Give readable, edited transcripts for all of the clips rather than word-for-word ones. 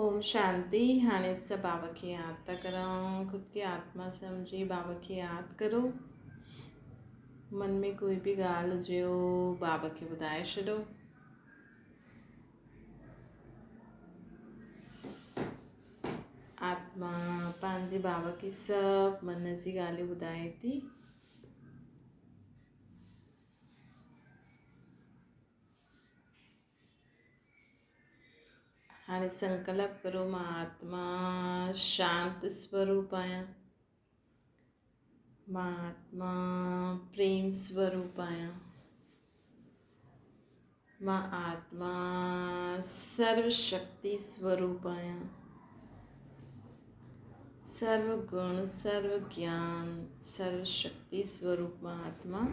اوم شانتي هاڻي سڀ بابا کي ياد ٿا ڪرون خود کي آتما سمجهي بابا کي ياد ڪرو من ۾ ڪوئي به ڳالهه هجيو بابا کي ٻڌائي ڇڏو آتما پنهنجي بابا کي سڀ من جي ڳالهيون ٻڌائي ٿي. هاڻي سنڪلپ ڪرو مان آتما شانت سوروپ آهيان مان آتما پريم سوروپ آهيان مان آتما سرو شڪتي سوروپ آهيان سرو گڻ سرو گيان سرو شڪتي سوروپ مان آتما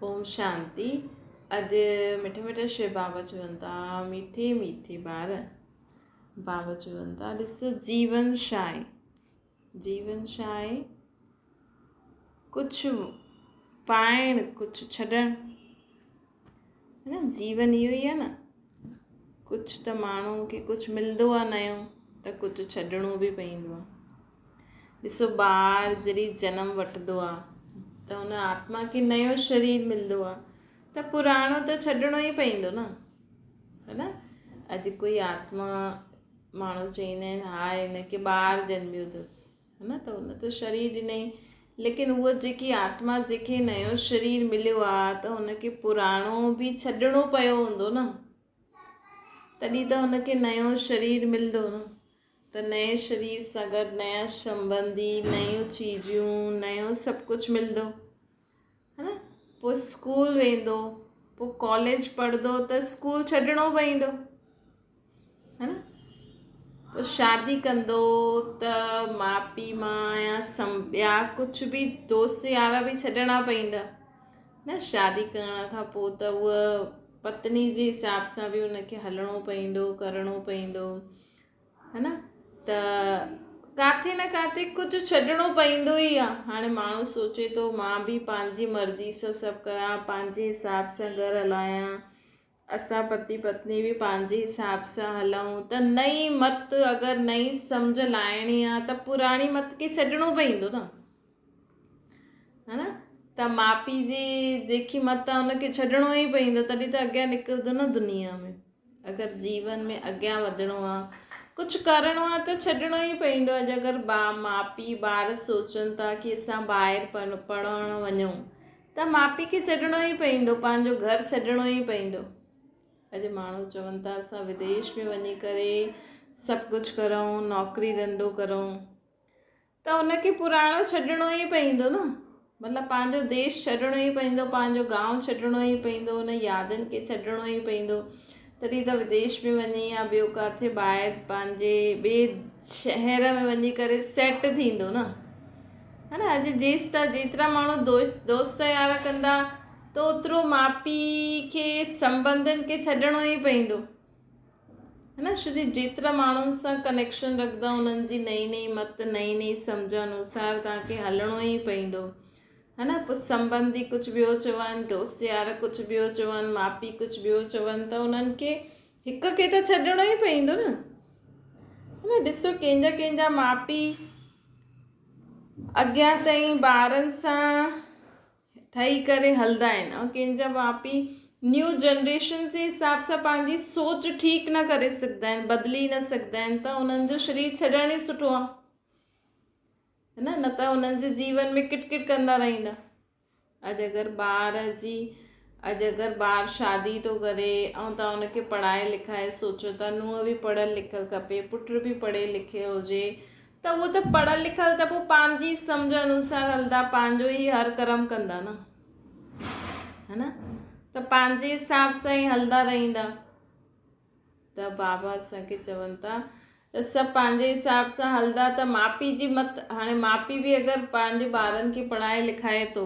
اوم شانتي اڄ مٺا مٺا شو بابا چون ٿا ميٺي ميٺي ٻار بابا چون ٿا ڏسو جيون ڇا آهي جيون ڇا آهي ڪجهه پائڻ ڪجهه ڇڏڻ نه جيون اهو ئي آهي نه ڪجهه ته ماڻهو کي ڪجهه ملندو آهي نيو ته ڪجهه ڇڏڻو به پوندو آهي ڏسو ٻار جڏهن جنم وٺندو آهي ته ان آتما کي نيو شرير ملندو آهي ته پراڻو ته ڇڏڻو ئي پوندو نه ها نه اڄ ڪوئي آتما ماڻهو چوندا آهن ها هن کي ٻار جنميو اٿس ها نه ته هن ته شرير ڏنئي ليڪن اهو جيڪي آتما جنهن کي نيو شرير مليو آ ته هن کي پراڻو به ڇڏڻو پيو هوندو نه تڏهن ته هن کي نيو شرير ملندو نه ته نئين شرير سان گڏ نيا سنبنڌي نيون چيزون نيو سڀ ڪجهه ملندو ها نه پوء اسڪول ويندو پوء ڪاليج پڙهندو ته اسڪول ڇڏڻو پوندو ها نه پوء شادي ڪندو ته ماء پيء مان يا سم ٻيا ڪجهه به دوست يار به ڇڏڻا پوندا نه شادي ڪرڻ کان پوء ته اها پتني جي حساب سان به ان کي هلڻو پوندو ڪرڻو پوندو ها نه ته ڪاٿي نه ڪاٿي ڪجهه ڇڏڻو پوندو ئي آهي هاڻي ماڻهو سوچي ٿو مان به پنهنجي مرضي سان سڀ ڪران پنهنجي حساب سان گهر هلايان اسان پتي پتني به پنهنجي حساب سان هلون ته نئين مت اگر نئين سمجهه لاهڻي آ ته پراڻي مت کي ڇڏڻو پوندو نه ها نه ته ماء پيء جي جيڪي مت آ ان کي ڇڏڻو ئي پوندو تڏهن ته اڳيان نڪرندو نه دنيا ۾ اگر جيون ۾ اڳيان وڌڻو آ ڪجهه ڪرڻو آ ته ڇڏڻو ئي پوندو اڄ اگر با ماء پيء ٻار سوچن ٿا ڪي اسان ٻاهر پڙهڻ وڃون ته ماء پيء کي ڇڏڻو ئي پوندو، پنهنجو گهر ڇڏڻو ئي پوندو. اڄ ماڻهو چون ٿا اسان وديش ۾ وڃي ڪري سڀ ڪجهه ڪرون، نوڪري ڌنڌو ڪرون ته ان کي پراڻو ڇڏڻو ئي پوندو نه مطلب پنهنجو ديش ڇڏڻو ئي پوندو، پنهنجو گانو ڇڏڻو ئي پوندو، ان يادن کي ڇڏڻو ئي پوندو. تڏهن ته وديش ۾ وڃي يا ٻيو ڪاٿي ٻاهر پنهنجي ٻئي شهر ۾ وڃي ڪري سيٽ ٿيندو نه ها نه اڄ جيستا جيترا ماڻهو دوست دوست يار ڪندا ته اوترو ماء پيء کي سنبنڌن کي ڇڏڻو ئي پوندو ها نه ڇو جي جيترا ماڻهن سان ڪنيڪشن رکندا انهن جي نئين نئين مت نئين نئين سمجهه انوسار توهان کي هلڻو ئي پوندو ها نه پوء سنبنڌي ڪجهه ٻيو چون، دوست يار ڪجهه ٻيو چون، ماء پيء ڪجهه ٻيو چون ته انهن کي هڪ کي ته ڇڏڻو ئي پوندو نه. ها نه ڏسو ڪنهن جا ڪنهن جا ماء پيء اڳيان تائين ٻارن سان ٺهي ڪري هلندا آهن ۽ ڪنهن جا ماء پيء نيو جنريشن جي حساب سان پنهنجي سوچ ٺيڪ نه ڪري سگهندا آهن بدلي نه سگهندا آهن ته انهن جو شرير ڇڏڻ ئي سٺو آهي. نه نه ته انهن جي جيون ۾ ڪٽ ڪٽ ڪندا رهندا. اڄ اگر ٻار جي اڄ اگر ٻار شادي ٿو ڪري ۽ توهان ان کي پڙهائي لکائي سوچو ٿا نونهن به پڙهيل لکيل کپي پٽ به پڙهي لکي هجي ته اهو ته پڙهيل لکيل ته پوء پنهنجي سمجهه انوسار هلندا پنهنجو ئي هر ڪرم ڪندا نه ها نه ته پنهنجي حساب سان ئي هلندا رهندا. ته بابا اسان کي چون ٿا ته سڀ پنهنجي حساب سان هلندا ته ماء پيء جي مت هاڻي ماء پيء به اگر پنهنجي ٻارن کي پڙهائي لکائي ٿو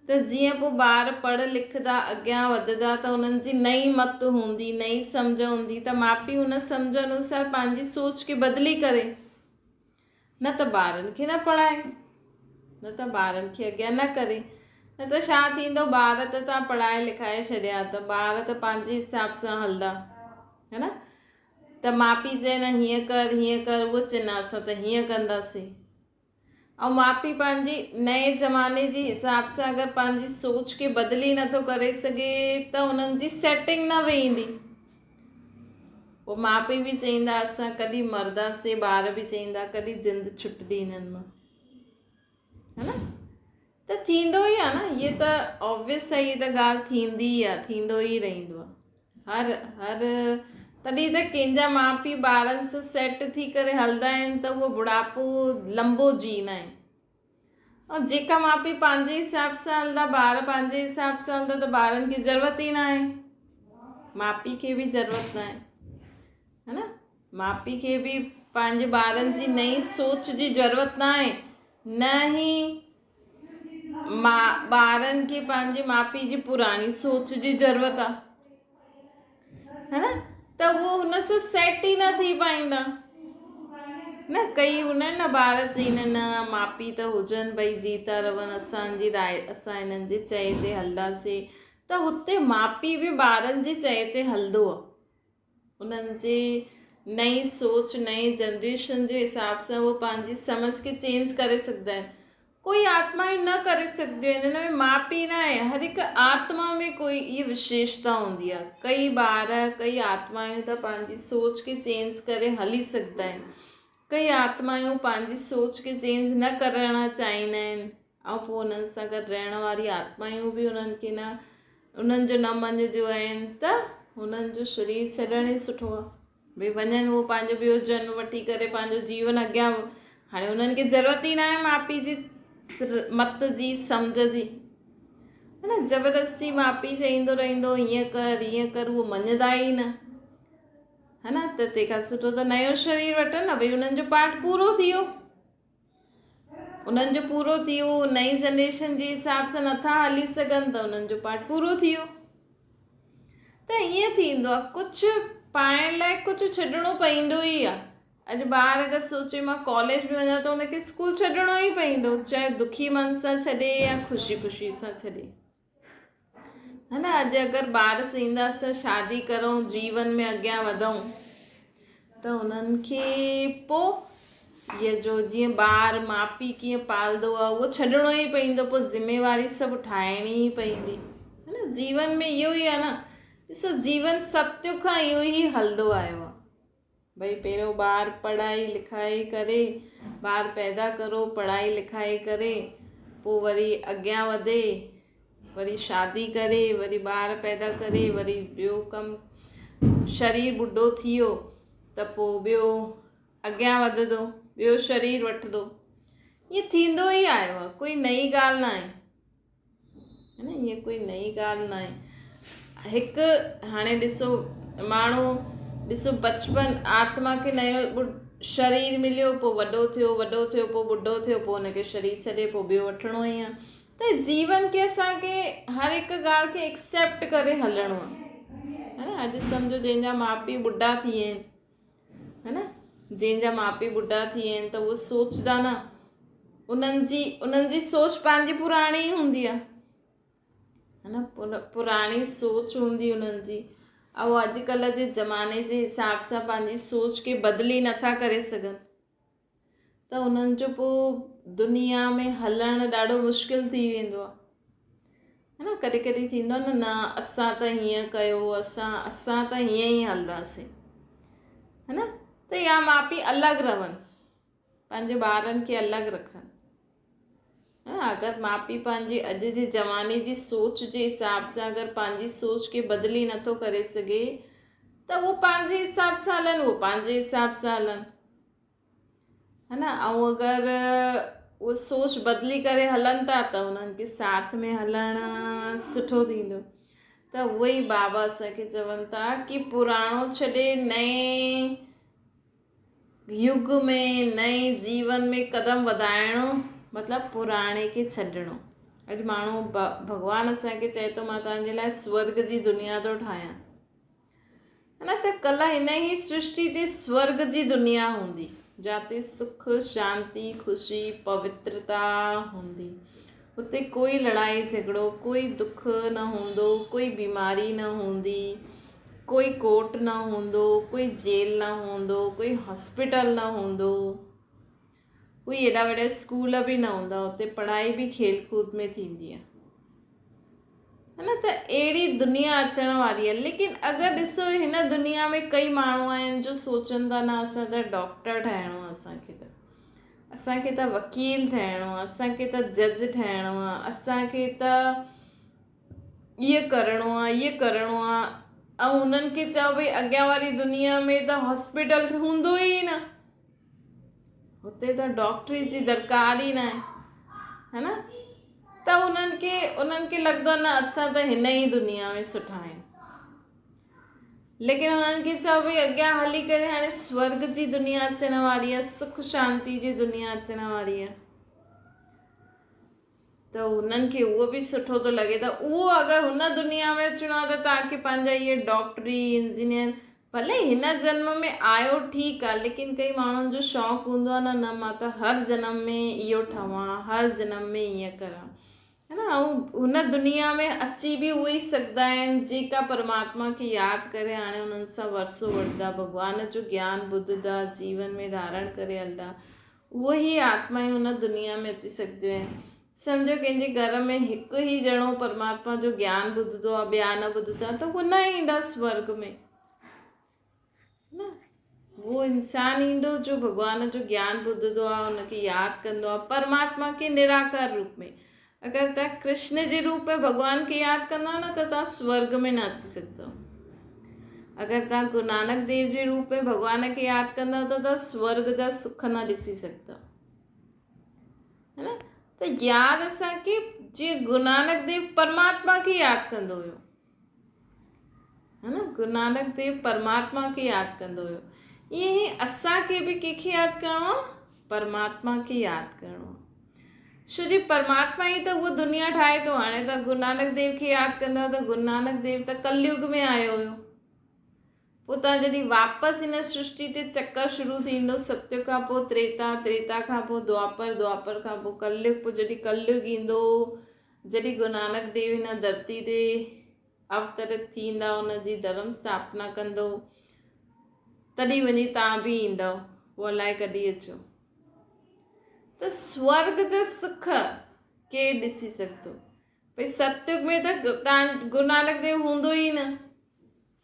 ته جيئن پوء ٻار پڙهه لکندا اڳيان وڌندا ته انهن جي نئين مت هوندي نئين سمجهه هوندي ته ماء پيء ان سمجهه انوسار پنهنجي سوچ کي بدلي ڪري نه ته ٻارن کي نه پڙهائي نه ته ٻارن کي اڳيان نه ڪري. نه ته ڇا ٿيندو ٻار ته توهان پڙهائي لکائي ڇڏيا ته ٻار ته پنهنجي حساب سان هلندا هي نه ته ماء پيء چئي نه هيئن ڪر هيئن ڪر اهو چئي نه اسان ته هيئن ڪنداسين ۽ ماء پيء پنهنجي نئين زماني جي حساب سان اگر پنهنجي سوچ کي بدلي نٿو ڪري سگهي ته انهن جي سيٽنگ نه ويهندي پوء ماء پيء به چئيندا اسان ڪڏهن مرداسين ٻار به چئيندا ڪڏهن جند ڇٽندي هنن مان ها نه ته ٿيندو ئي آهي نه هي ته آبويس آهي هي ته ڳالهه ٿيندي ئي آهي ٿيندو ئي رهندو آهي هر هر تڏهن ته ڪنهن جا ماء پيء ٻارن سان سيٽ ٿي ڪري هلندا آهن ته اهو ٻڍاپو لمبو جيئندا آهن ۽ جيڪا ماء پيء پنهنجي حساب سان هلندا ٻار پنهنجي حساب سان هلندا ته ٻارن کي ضرورت ئي ناهي ماء پيء کي به ضرورت ناهي ها نه ماء پيء کي به پنهنجي ٻارن جي نئين سوچ جي ضرورت ناهي نه ئي ما ٻارن کي پنهنجي ماء پيء جي پراڻي سوچ جي ضرورت آهي ها نه ته اهو هن سان سيٽ ئي نه ٿي پائيندا نه ڪئي هوندا آهن نه ٻار چئيندا آهن نه ماء پيء ته هجن ڀئي جي ٿا رهن اسان جي راء اسان هنن جي چئي تي هلنداسين ته هتي ماء پيء به ٻارن جي چئي تي هلندو آهي انهن جي نئين سوچ نئين جنريشن جي حساب سان هو پنهنجي سمجھ کي چينج ڪري سگهندا آهن ڪوئي آتمائون نه ڪري سگهنديون آهن ان ۾ ماء پيء نه آهي هر هڪ آتما ۾ ڪوئي اها وشيشتا هوندي آهي ڪئي ٻار ڪئي آتمائون ته پنهنجي سوچ کي چينج ڪري هلي سگهندا آهن ڪئي آتمائون پنهنجي سوچ کي چينج نه ڪرڻ چاهيندا آهن ۽ پوء انهن سان گڏ رهڻ واري آتمائون به انهن کي نه انهن جو نه مڃنديون آهن ته هنن جو شرير ڇڏڻ ئي سٺو آهي ڀئي وڃن اهو پنهنجو ٻيو جنم وٺي ڪري پنهنجو جيون اڳيان هاڻي انهن کي ضرورت ئي ناهي ماء پيء جي مت جي سمجهه جي ها نه زبردستي ماء پيء چئيندو رهندو هيئن ڪر هيئن ڪر اهو مڃندا ئي نه ها نه ته تنهن کان سٺو ته نيو شرير وٺن نه ڀئي انهن جو پارٽ پورو ٿي ويو انهن جو پورو ٿي ويو نئين جنريشن جي حساب سان نٿا هلي سگهن ته انهن جو پارٽ پورو ٿي ويو ته ائين ٿيندو آهي ڪجهه پائڻ لاء ڪجهه ڇڏڻو پوندو ئي آهي اڄ ٻار اگر سوچي مان ڪاليج ۾ وڃان ته ان کي اسڪول ڇڏڻو ئي پوندو چاهي دکي من سان ڇڏي يا خوشي خوشي سان ڇڏي ها نه اڄ اگر ٻار چئيندا اسان شادي ڪرون جيون ۾ اڳيان وڌون ته انهن کي پو جي جو جيئن ٻار ماء پيء ڪيئن پالدو آهي اهو ڇڏڻو ئي پوندو پوء ذميواري سڀ ٺاهڻي ئي پوندي ها نه جيون ۾ اهو ئي آهي نه ڏسو جيون ستيگ کان اهو ئي هلندو آيو آهي ڀئي پهريون ٻار پڙهائي لکائي ڪري ٻار پيدا ڪرو پڙهائي لکائي ڪري پوء وري اڳيان وڌي وري شادي ڪري وري ٻار پيدا ڪري وري ٻيو ڪم شرير ٻڍو ٿي ويو ته پوء ٻيو اڳيان وڌندو ٻيو شرير وٺندو ائين ٿيندو ئي آيو آهي ڪوئي نئين ڳالهه نه آهي ها نه ائين ڪوئي نئين ڳالهه ناهي هڪ هاڻي ڏسو ماڻهو ڏسو بچپن آتما کي نيو شرير مليو پوء وڏو ٿيو وڏو ٿيو پوء ٻڍو ٿيو پوء ان کي شرير ڇڏي پوء ٻيو وٺڻو ئي آهي ته جيون کي اسانکي هر هڪ ڳالهه کي ايڪسيپٽ ڪري هلڻو آهي ها نه اڄ سمجهو جنهن جا ماء پيء ٻڍا ٿي ويا آهن ها نه جنهن جا ماء پيء ٻڍا ٿي ويا آهن ته اهي سوچدا نه انهن جي انهن جي سوچ پنهنجي پراڻي ئي هوندي آهي ها نه پراڻي سوچ هوندي انهن جي ۽ اڄڪلهه جي زماني جي حساب سان پنهنجي سوچ کي بدلي نٿا ڪري سگهن ته انهن جو پوء دنيا ۾ هلڻ ڏاڍو مشڪل ٿي ويندو آهي ها نه ڪڏهن ڪڏهن ٿيندو آهي نه نه اسان ته هيئن ڪيو اسان اسان ته هيئن ئي هلنداسين ها نه ته يا ماء پيء الڳ رهن پنهنجي ٻارن کي الڳ رکن ها اگر ماء پيء پنهنجي اڄ جي زماني جي سوچ جي حساب سان اگر پنهنجي سوچ کي بدلي نٿو ڪري سگهي ته اهو پنهنجي حساب سان هلن اهو پنهنجي حساب سان هلن ها نه ۽ اگر اهو سوچ بدلي ڪري هلن ٿا ته انهن کي ساٿ ۾ هلڻ سٺو ٿيندو ته اهو ئي بابا اسان کي چون ٿا ڪي پراڻو ڇڏي نئين يگ ۾ نئين جيون ۾ قدم وڌائڻو مطلب پراڻي کي ڇڏڻو اڄ ماڻهو ڀڳوان اسان کي چئي ٿو مان توهان جي لاء سورگ جي دنيا ٿو ٺاهيان نه ته ڪلا هن ئي سرشٽي تي سورڳ جي دنيا هوندي، جاتي سک، شانتي، خوشي، پوترتا هوندي. اتي ڪوئي لڙائي جهڳڙو، ڪوئي دک نه هوندو، ڪوئي بيماري نه هوندي، ڪوئي ڪورٽ نه هوندو، ڪوئي جيل نه هوندو، ڪوئي هاسپيٽل نه هوندو، ڪوئي ايڏا وڏا اسڪول به نه هوندا، اتي پڙهائي به کيل ڪود ۾ ٿيندي آهي. ها نه ته اهڙي دنيا اچڻ واري آهي ليڪن اگر ڏسو هن دنيا ۾ ڪئي ماڻهو آهن جو سوچن ٿا نه اسان ته ڊاڪٽر ٺهڻو آهي اسان کي ته اسان کي ته وڪيل ٺهڻو آهي اسان کي ته جج ٺهڻو آهي اسان کي ته اهو ڪرڻو آهي اهو ڪرڻو آهي ۽ هنن کي چئو ڀئي اڳيان واري دنيا ۾ ته هاسپيٽل هوندو ئي نه هتي ته ڊاڪٽري جي درڪار ئي ناهي ها نه ته انهن کي انهن کي لڳندو آهي نه اسان ته هن ئي دنيا ۾ سٺا آهيون ليڪن انهن کي چئو ڀئي اڳيان هلي ڪري هاڻي سورگ جي دنيا اچڻ واري آهي سک شانتي جي دنيا اچڻ واري آهي ته هنن کي اهو به سٺو ٿو لڳي ته اهو اگر هن دنيا ۾ اچڻو آهي ته توهان کي پنهنجا اهي ڊاڪٽري انجنيئر ڀلي هن جنم ۾ آيو ٺيڪ آهي ليڪن ڪئي ماڻهن جو شوق هوندو آهي نه نه مان ته هر جنم ۾ اهو ٺهان هر جنم ۾ ائين ڪران ها نه ۽ هن دنيا ۾ اچي به اهي ئي سگهندا آهن جيڪا پرماتما کي ياد ڪري هاڻي انهن سان ورثو وٺندا ڀڳوان جو گيان ٻڌندا جيون ۾ ڌارڻ ڪري هلندا اهي ئي آتمائون هن دنيا ۾ اچي سگهنديون آهن. سمجهو ڪنهن جي گهر ۾ هڪ ئي ڄڻو پرماتما جو گيان ٻڌندو آهي ٻيا نه ٻڌندا ته هو نه ايندا سورگ ۾. نه اهو انسان ايندو جو ڀڳوان جو گيان ٻڌندو آهي ان کي ياد ڪندو آهي پرماتما کي نراڪار روپ ۾ اگر توهان ڪرشن جي روپ ۾ ڀڳوان کي ياد ڪندا نه ته توهان سورگ ۾ نه اچي سگهندؤ. اگر توهان گرو نانڪ ديو جي روپ ۾ ڀڳوان کي ياد ڪندا ته توهان سورگ جا سک نه ڏسي سگهندؤ. ها نه ته ياد اسان کي جيئن گرو نانڪ ديو پرماتما کي ياد ڪندو هيو. ها نه گرو نانڪ ديو پرماتما کي ياد ڪندو هيو. ائين ئي اسان کي به ڪنهن کي ياد ڪرڻو آهي؟ پرماتما کي ياد ڪرڻو آهي. ڇو جي پرماتما ئي ته اها دنيا ٺاهي ٿو. هاڻي ته گرو نانڪ ديو کي ياد ڪندا ته گرو نانڪ ديو ته ڪليگ ۾ آيو هيو. پوء تان جڏهن واپس هن سرشٽي تي چڪر شروع ٿيندو ستيگ کان پوء تريتا، تريتا کان پوء دوآپر، دوآپر کان پوء ڪليگ، پوء جڏهن ڪليگ ايندو جڏهن گرو نانڪ ديو هن ڌرتي تي اوترت ٿيندا ان جي ڌرم اسٿاپنا ڪندو تڏهن وڃي تان به ايندؤ پوء الائي ڪڏهن اچو ته سورگ جا سک ڪير ڏسي سگهندو ڀئي ستيگ ۾ ته گرو نانڪ ديو هوندو ئي نه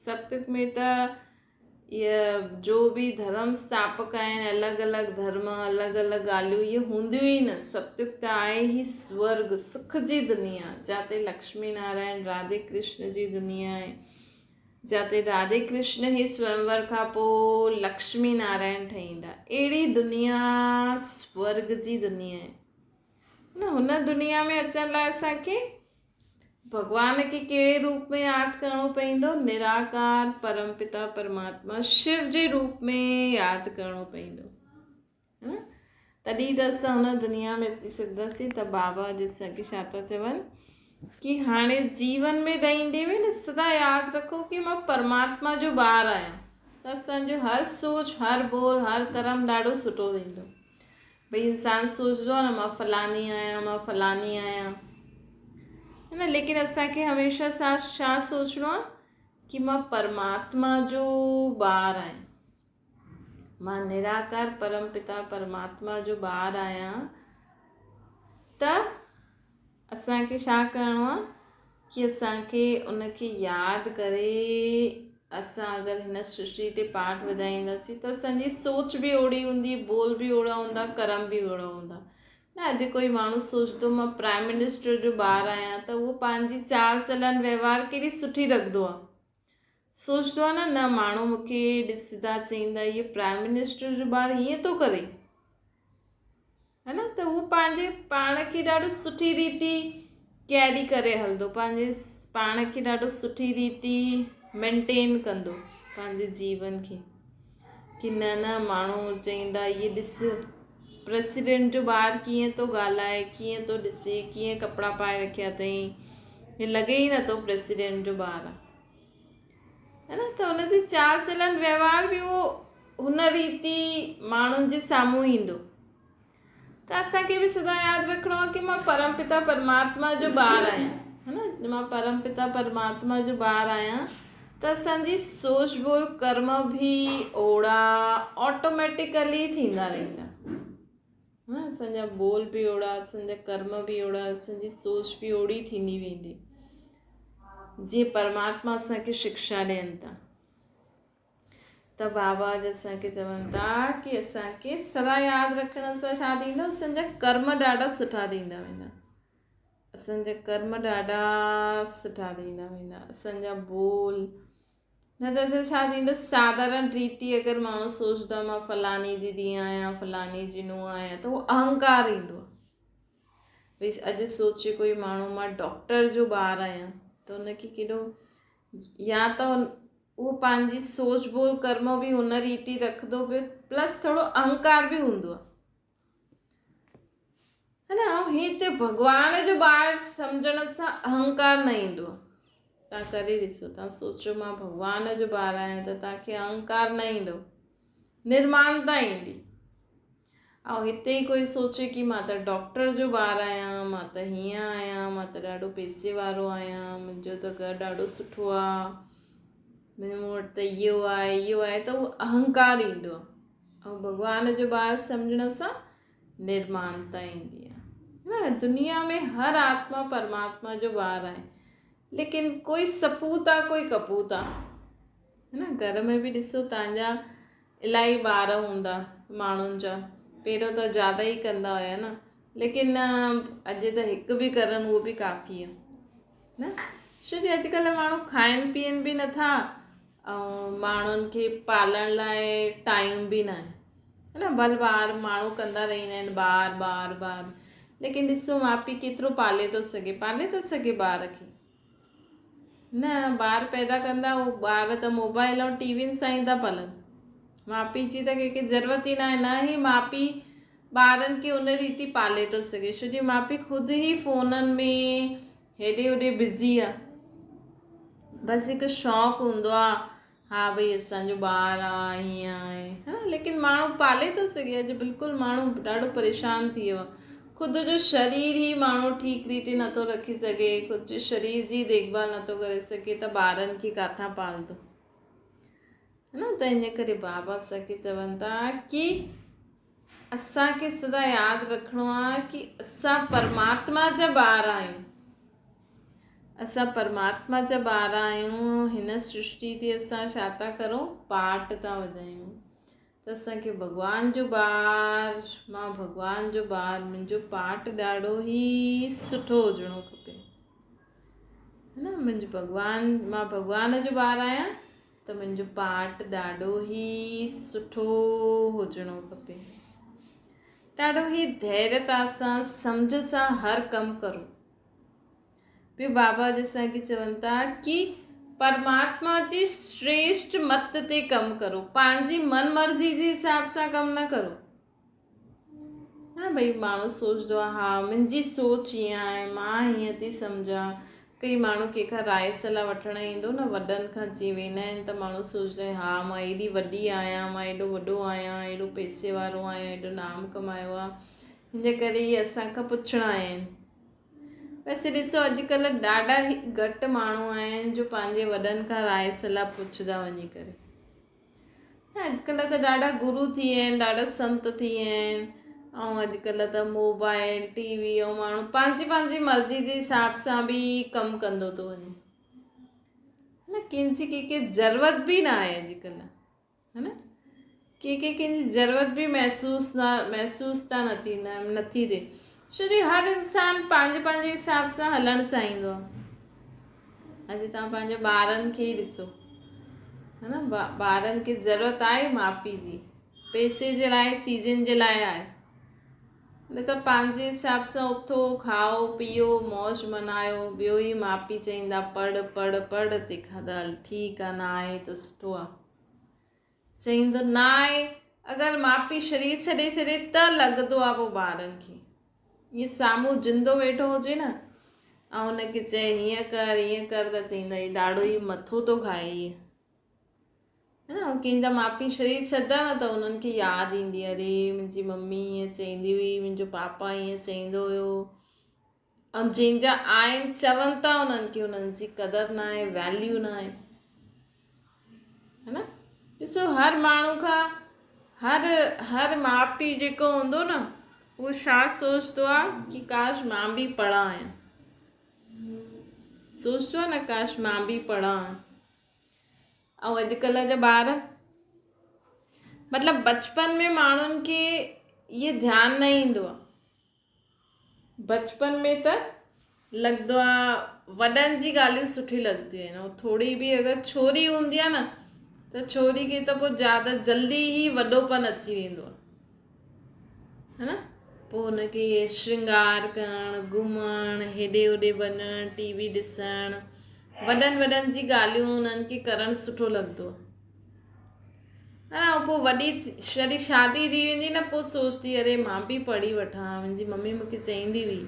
ستيگ ۾ ته اهي جو به ڌرم اسٿاپڪ آهن الڳ الڳ ڌرم الڳ الڳ ڳالهيون اهي هونديون ئي نه ستيگ ته آهي ئي سورگ سک جي دنيا جاتي لڪشمي نارائڻ راڌي ڪرشن جي دنيا آهي جاتي راڌي ڪرشن ئي سويمور کان پوء لڪشمي نارائڻ ٺهيندا اهڙي دنيا سورگ جي دنيا آهي نه هن دنيا ۾ اچڻ لاء اسان کي ڀڳوان کي ڪهڙي روپ ۾ ياد ڪرڻو پوندو؟ نراڪار پرم پتا پرماتما شو جي روپ ۾ ياد ڪرڻو پوندو نه تڏهن ته اسان هن دنيا ۾ اچي سگهنداسين ته بابا اڄ اسان کي ڇا ٿا چون ڪي هاڻي جيون ۾ رهندي به نه سدا ياد رکو ڪي مان پرماتما جو ٻار آهيان ته اسان جو هر سوچ هر بول هر ڪرم ڏاڍو سٺو ٿيندو ڀئي انسان سوچندو آهي نه مان فلاني آهيان مان فلاني آهيان نه ليڪن اسان کي هميشه سان ڇا سوچڻو آهي ڪي مان پرماتما جو ٻار آهيان مان نراڪار پرم پتا پرماتما جو ٻار آهيان ته اسان کي ڇا ڪرڻو آهي ڪي اسان کي ان کي ياد ڪري اسان اگر هن سرشٽي تي پاٺ وڌائينداسين ته اسان جي سوچ به اوڙي هوندي بول به اوڙا هوندا ڪرم به اوڙا هوندا نه اڄ ڪوئي ماڻهو سوچندو مان پرائم منسٽر جو ٻار آهيان ته اهو پنهنجي چال چلن وهنوار ڪيڏي سٺي رکندو آهي سوچندو آهي نه نه ماڻهو مون کي ڏسندا چئيندا هي پرائم منسٽر جو ٻار هيئن ٿو ڪري ها نه ته هو پنهنجي پاڻ کي ڏاڍو سٺي ريتي ڪيري ڪري هلندو پنهنجي پاڻ کي ڏاڍو سٺي ريتي مينٽين ڪندو پنهنجي جيون کي ڪي نه نه ماڻهو چئيندا هي ڏس پريزيڊنٽ جو ٻار ڪيئن ٿو ڳالهائي ڪيئن ٿو ڏسي ڪيئن ڪپڙا پائي رکيا اٿئي هي لڳي ئي نٿو پريزيڊنٽ جو ٻار آهي ها نه ته هن جي چال چلن وهنوار به اهو هن ريتي ماڻهن جي سامهون ايندو. ته اسان کي به سدا ياد رکڻو آهي ڪي مان پرم پتا پرماتما جو ٻار آهيان ها نه مان پرم پتا پرماتما جو ٻار آهيان ته اسان جي سوچ ٻول ڪرم به اوڙا آٽوميٽيڪلي ٿيندا رهندا ها اسان جا ٻول به اوڙا اسان جا ڪرم به اوڙا اسان جي سوچ به اوڙي ٿيندي ويندي جيئن پرماتما اسان کي شڪشا ڏين ٿا ته بابا اڄ اسان کي چون ٿا ڪي اسان کي سدا ياد رکڻ سان ڇا ٿيندو اسان جا ڪرم ڏاڍا سٺا ٿيندا ويندا اسان جا ڪرم ڏاڍا سٺا ٿيندا ويندا اسان جا بول نه ته ڇا ٿيندو ساڌارڻ ريتي اگر ماڻهو سوچندو آهي مان فلاڻي جي ڌيء آهيان فلاڻي جي نونهن آهيان ته اهو اهنڪار ايندو آهي ڀئي اڄ سوچي ڪوئي ماڻهو مان ڊاڪٽر جو ٻار آهيان ته ان کي ڪيڏو يا ته اهو پنهنجي سوچ ٻول ڪرم به هن ريتي رکندو به پلس ٿورو اهنڪار به هوندو آهي ها نه ۽ هتي ڀڳوان جو ٻار سمجهڻ سان اهنڪار نه ايندو آهي تان ڪري ڏسو تان سوچو مان ڀڳوان جو ٻار آهيان ته تان کي اهنڪار نه ايندو نرمانتا ايندي ۽ هتي ئي ڪوئي سوچي ڪي مان ته ڊاڪٽر جو ٻار آهيان مان ته هيئن آهيان مان ته ڏاڍو پئسي وارو آهيان منهنجو ته گهر ڏاڍو سٺو آهي مون وٽ ته اهو آهي اهو آهي ته اهو اهنڪار ايندو آهي ۽ ڀڳوان جو ٻار سمجهڻ سان نرمانتا ايندي آهي نه دنيا ۾ هر آتما پرماتما جو ٻار آهي ليڪن ڪوئي سپوت آهي ڪوئي ڪپوت آهي نه گهر ۾ به ڏسو تان جا الاهي ٻار هوندا ماڻهن جا پهريون ته زياده ئي ڪندا هيا نه ليڪن اڄ ته هڪ به ڪرن اهو به ڪافي آهي نه ڇو جو اڄڪلهه ماڻهو کائن پيئن به نٿا ۽ ماڻهن کي پالڻ لاء ٽائيم به ناهي ها نه ڀل ٻار ماڻهو ڪندا رهندا آهن ٻار ٻار ٻار ليڪن ڏسو ماء پيء ڪيترو پالي ٿو سگهي پالي ٿو سگهي ٻار کي نه ٻار پيدا ڪندا اهو ٻار ته موبائل ۽ ٽي وين سان ئي ٿا پلن ماء پيء جي ته ڪنهن کي ضرورت ئي ناهي نه ئي ماء پيء ٻارن کي ان ريتي پالي ٿو سگهي ڇو جي ماء پيء خود ئي فونن ۾ هيڏي هوڏي بزي آ بس هڪ شوق هوندو آ ها ڀئي اسان جو ٻار آ هيئن آهي ها ليڪن ماڻهو پالي ٿو سگهي اڄ بلڪل ماڻهو ڏاڍو پريشان ٿي ويو آ خود جو شرير ئي ماڻهو ٺيڪ ريتي نٿو رکي سگهي خود جي شرير جي ديک ڀال نٿو ڪري سگهي ته ٻارن کي ڪاٿان پالندو نه ته ان ڪري بابا اسان کي چون ٿا ڪي اسان کي سدا ياد رکڻو آهي ڪي اسان پرماتما جا ٻار آهيون اسان پرماتما جا ٻار آهيون هن سرشٽي تي اسان ڇا ٿا ڪرون پاٽ ٿا وڄايون ته اسان کي ڀڳوان جو ٻار مان ڀڳوان جو ٻار منهنجو پاٽ ڏاڍو ئي سٺو هجڻو کپي نه منهنجو ڀڳوان مان ڀڳوان جو ٻار آهيان ته منهنجو پاٽ ڏاڍو ئي سٺو هجڻو کپي ڏاڍو ئي ڌيريتا سان سمجھ سان هر ڪم ڪرو ٻيو بابا اڄ اسان کي چون ٿا ڪي پرماتما جي شريشٽ مت تي ڪم ڪرو پنهنجي من مرضي جي حساب سان ڪم نه ڪرو ها ڀئي ماڻهو سوچندو آهي ها منهنجي سوچ هيئن آهي مان هيئن ٿي سمجهان ڪئي ماڻهو ڪنهن کان راء صلاح وٺڻ ايندو نه وڏن کان جيئن ويندا آهن ته ماڻهو سوچندو آهي ها مان ايڏي وڏي آهيان مان ايڏو وڏو آهيان ايڏو پئسي وارو آهيان ايڏو نام ڪمايو آهي هن جي ڪري اهي اسان کان پڇڻ آيا آهن ويسي ڏسو اڄڪلهه ڏاڍا ئي گهٽ ماڻهو آهن جو پنهنجي وڏن کان راء صلاح پڇندا وڃي ڪري اڄڪلهه ته ڏاڍا گرو ٿي ويا آهن ڏاڍا سنت ٿي ويا آهن ۽ اڄڪلهه ته موبائل ٽي وي ۽ ماڻهو پنهنجي پنهنجي مرضي جي حساب سان به ڪم ڪندو ٿو وڃي نه ڪنهن جي ڪنهن کي ضرورت به نه آهي اڄڪلهه ها نه ڪنهن کي ڪنهن جي ضرورت به محسوس نه محسوس ته نٿي نه نٿي ٿئي ڇو جو هر انسان پنهنجي پنهنجي حساب سان هلڻ چاهيندو آهي اڄ توهان پنهنجي ٻارن کي ئي ڏسو ها نه ٻارن کي ضرورت آهي ماء پيء جي پئسي جي لاء چيزن جي لاء آهي نه ته پنهنجي حساب سان اٿو کائو پيئو موج منايو ٻيو ئي ماء پيء چئيندا پڙهه پڙهه پڙهه تنهن کان ته هل ٺيڪ آهي نه آهي ته سٺو آهي چئيندو نه آهي اگر ماء پيء شرير ڇڏي ڇڏي ته لڳندو آهي پوء ٻارن کي ائين سامهون زندو ويٺو هجي نه ۽ ان کي چئي هيئن ڪر هيئن ڪر ته چئيندا هي ڏاڍو ئي مٿو ٿو کائي هيء. ها نه ڪنهن جا ماءُ پيءُ شرير ڇڏندا نه ته انهن کي ياد ايندي اري منهنجي ممي ائين چئيندي هئي منهنجو پاپا ائين چئيندو هيو ۽ جنهن جا آهن چون ٿا انهن کي انهن جي قدر نه آهي ويليو نه آهي ها نه ڏسو هر ماڻهو کان هر هر ماء پيء جيڪو هوندو نه اهو ڇا سوچندو آهي ڪي ڪاش مان به پڙهان آهيان سوچندو آهي نه ڪاش مان به پڙهان ۽ اڄڪلهه جا ٻار مطلب بچپن ۾ ماڻهن کي اهي ڌيان نه ايندو آهي بچپن ۾ ته لڳندو آ وڏن جي ڳالهيون سٺي لڳنديون آهن ۽ ٿوري به اگر ڇوري هوندي آ نه ته ڇوري کي ته پوء زياده جلدي ئي وڏوپن اچي ويندو آ ها نه پوء هن کي شرنگار ڪرڻ گهمڻ هيڏي هوڏي وڃڻ ٽي وي ڏسڻ وڏن وڏن جي ڳالهيون هنن کي ڪرڻ سٺو لڳندو آ ها پوء وڏي جڏهن شادي ٿي ويندي نه پوء سوچندي اري مان به پڙهي وٺان ها منهنجي ممي مون کي چئيندي هئي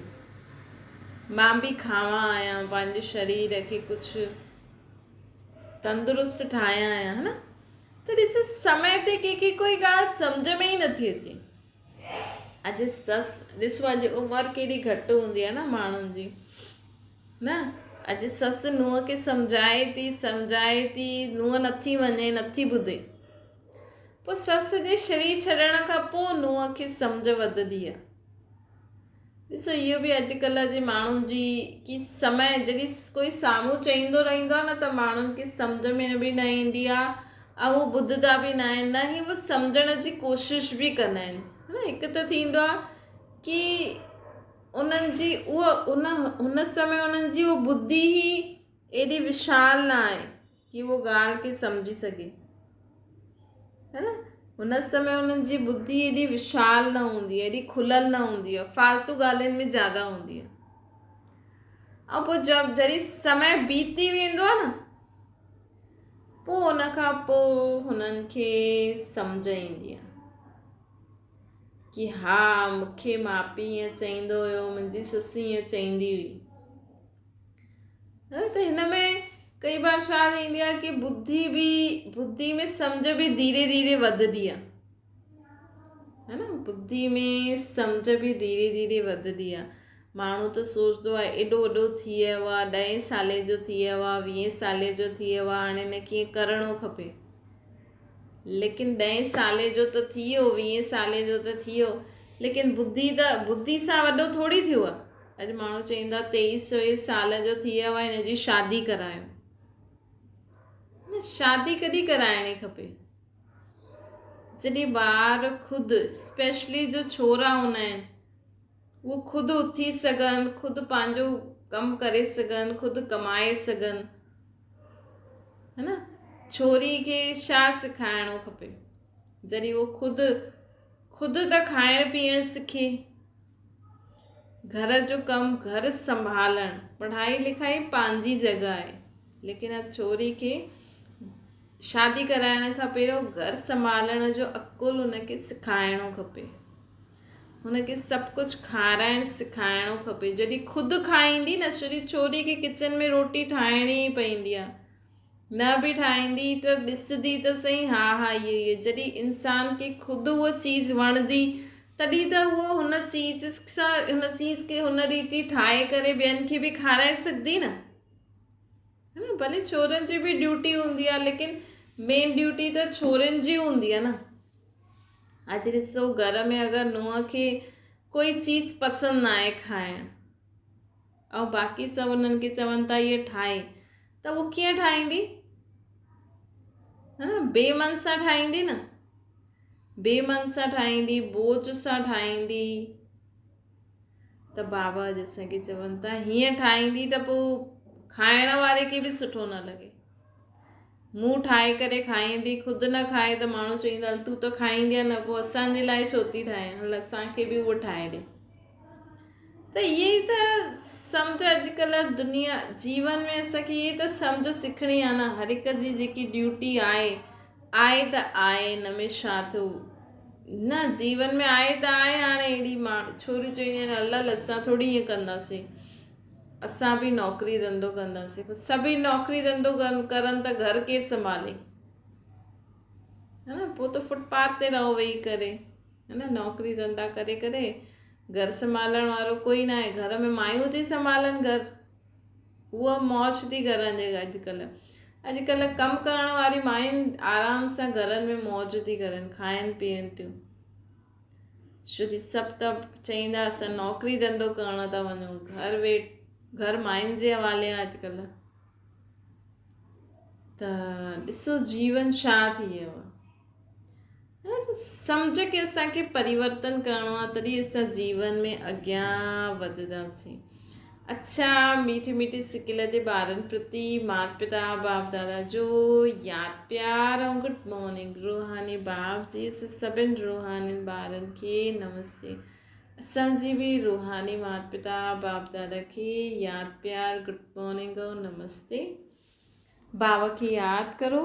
مان به کاوان آهيان پنهنجي شرير کي ڪجهه تندرست ٺاهيان آهيان ها نه ته ڏس سمي تي ڪنهن کي ڪوئي ڳالهه سمجهه ۾ ئي نٿي اچي اڄ سس ڏسو اڄ عمر ڪيڏي گهٽ هوندي آهي نه ماڻهن جي نه اڄ سس نونهن کي سمجهائي ٿي سمجهائي ٿي نونهن نٿي مڃي نٿي ٻڌي پوء سس جي شرير ڇڏڻ کان پوء نونهن کي سمجهه وڌندي آهي ڏسو اهو به اڄڪلهه جي ماڻهن جي ڪي سمي جڏهن ڪوئي سامهون چئيندو رهندو آهي نه ته ماڻهن کي سمجهه ۾ به نه ايندي آهي ۽ هو ٻڌندا به نه آهن نه ئي هو سمجهڻ جي ڪوشش به ڪندا آهن نه هڪ ته ٿيندو آهي ڪي انهن جي اها ان هن سمي انهن جي اها ٻڌي ئي ايڏي وشال نه آهي ڪي اهو ڳالهه کي سمجهي سگهي ها نه هن سمي انهن جي ٻڌي ايڏي وشال نه هوندي آهي ايڏي کليل نه هوندي آهي فالتو ڳالهين ۾ زياده هوندي آهي ۽ پوء جب جڏهن سمي بيتي ويندو آهي نه پوء ان کان پوء هنن کي سمجهه ايندي آهي ڪي ها مونکي ماء پيء ائين چئيندو هيو منهنجي سس ائين چئيندي هئي ته هن ۾ ڪئي بار ڇا ٿيندي آهي ڪي ٻڌي به ٻڌي ۾ سمجهه به ڌيري ڌيري وڌندي آهي ها نه ٻڌي ۾ سمجهه به ڌيري ڌيري وڌندي آهي ماڻهو ته سوچندو آهي ايڏو وڏو ٿي ويو آهي ڏهين سالي جو ٿي ويو آهي ويهين سالي جو ٿي ويو آهي هاڻي هن کي ڪيئن ڪرڻو کپي ليڪن ڏهين سالي جو ته ٿي ويو ويهين سالي جو ته ٿي ويو ليڪن ٻڌي ته ٻڌي سان وڏو ٿوري ٿيو آهي اڄ ماڻهو چئيندا تيئيس چويس سال جو ٿي ويو آهي هن جي شادي ڪرايو. نه شادي ڪڏهن ڪرائڻي کپي؟ جڏهن ٻار خود اسپيشلي جو ڇورا هوندا آهن اهو خود اٿي سگهن خود پنهنجو ڪم ڪري سگهن خود ڪمائي سگهن ها نه ڇوري کي ڇا سکائڻو کپي جڏهن اهو خود خود ته کائڻ پيئڻ سکي گهر جو ڪم گهر سنڀالڻ پڙهائي لکائي پنهنجي جڳهه آهي ليڪن اب ڇوري کي شادي ڪرائڻ کان پهريون گهر سنڀالڻ جو عقل هن کي سکائڻو کپي هن کي سڀ ڪجهه کارائڻ سکائڻو کپي جڏهن خود کائيندي نه ڇوري ڇوري کي ڪچن ۾ روٽي ٺاهڻي ئي پوندي آهي نه به ٺاهيندي ته ڏسندي ته سهي ها ها اهو اهو جڏهن انسان کي خود اها چيز وڻندي تڏهن ته اهو هن چيز سان هن چيز کي هن ريتي ٺاهي ڪري ٻين کي به کارائي سگهندي نه ها نه ڀلي ڇورن جي به ڊيوٽي هوندي آهي ليڪن مين ڊيوٽي ته ڇورن جي هوندي آهي نه اڄ ڏسو گهر ۾ اگر نونهن کي ڪوئي چيز پسند نه آهي کائڻ ۽ باقي سڀ انهن کي چون ٿا هيء ٺاهي ته هو ڪيئن ٺاهيندي ها نه بي من سان ٺاهيندي نه بي من سان ٺاهيندي بوجه سان ٺاهيندي ته بابا اڄ اسان کي چون ٿا هيئن ٺاهيندي ته پوء کائڻ واري کي به سٺو نه لڳي مون ٺاهي ڪري کائيندي خود نه کائي ته ماڻهو چئيندا هل تون ته کائيندي نه پوء اسان جي لاء ڇو ٿي ٺاهين هل اسان کي به اهو ٺاهي ڏي ته اهي ئي ته سمجهه اڄڪلهه دنيا جيون ۾ اسان کي اهي ته سمجهه سکڻي آهي نه هر هڪ جي جيڪي ڊيوٽي آهي آهي ته آهي ان ۾ ڇا ٿيو نه جيون ۾ آهي ته آهي هاڻي اهڙي ماڻهو ڇوريون چونديون آهن هل هل اسان ٿوري ائين ڪنداسين اسان به نوڪري ڌنڌو ڪنداسين پوء سڀئي نوڪري ڌنڌو ڪن ڪرن ته گهر ڪير سنڀالي؟ ها نه پوء ته فٽ پاٿ تي رهو ويهي ڪري ها نه نوڪري ڌنڌا ڪري ڪري گهر سنڀالڻ وارو ڪوئي نه آهي گهر ۾ مايون ٿي سنڀالن گهر اها موج ٿي ڪرن جي اڄڪلهه اڄڪلهه ڪم ڪرڻ واري ماين آرام سان گهرن ۾ موج ٿي ڪرن کائن پيئن ٿيون ڇو جي سڀ ته چئيندا اسان نوڪري ڌنڌو ڪرڻ ٿا وڃون گهر ويٺ گهر ماين جي حوالي آهي اڄڪلهه ته ڏسو جيون ڇا ٿي ويو آهي سمجھ کي اسان کي پريورتن ڪرڻو آهي تڏهن اسان جيون ۾ اڳيان وڌنداسين. اڇا ميٺي ميٺي سڪل تي ٻارن پرتي مات پتا باپ دادا جو ياد پيار ۽ گڊ مارننگ روحاني باپ جي اسان سڀن روحانين ٻارن کي نمستي اسان جي به روحاني مات پتا باپ دادا کي ياد پيار گڊ مارننگ ۽ نمستي. باپ کي ياد ڪرو.